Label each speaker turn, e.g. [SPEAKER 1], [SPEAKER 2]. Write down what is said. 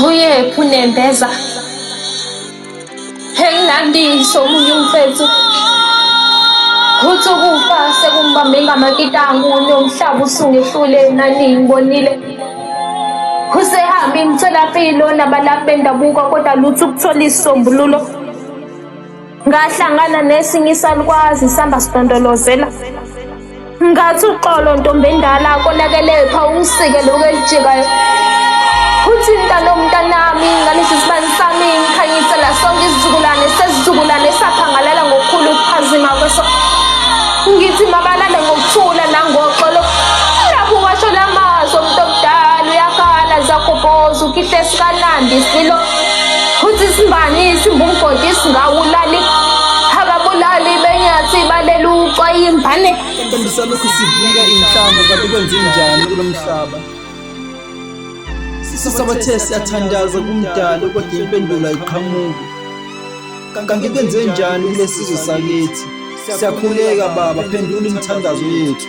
[SPEAKER 1] Uyephi unembeza? Engilandise omunye umfethu uthi ukufa sekumbambe ngamakitangu nomhlaba usungehlule nani ngibonile. Usehambe imitholampilo nabalaphi bendabuko kodwa lutho ukuthola isisombululo. Ngahlangana nesinye isalukwazi sihamba sidondolozela. Ngathi uxolo ntombi endala konakele pha ungisike lokhu elijikayo. Uthi mntanomntanami ngalesi sibani sami ngikhanyisela sonke isizukulwane sesizukulwane saphangalala ngokukhulu ukuphazima kweso. Ngithi mabalale ngokuthula nangoxolo. Lapho washo lamazwi omuntu omdala uyakhala zagobhoza ukhihle sikanandi isilo. Uthi isimbani isimba umgodi singawulali. Ababulali benyathi balela ucwayimbane.
[SPEAKER 2] Kanti salokhu sivika inhlamba kanti kwenzenjani kulo mhlaba? Sisabathe siyathandaza kumdali kodwa impendulo ayiqhamuki. Kanti kwenzenjani kulesizwe sakithi? Siyakhuleka baba, phendula imithandazo yethu.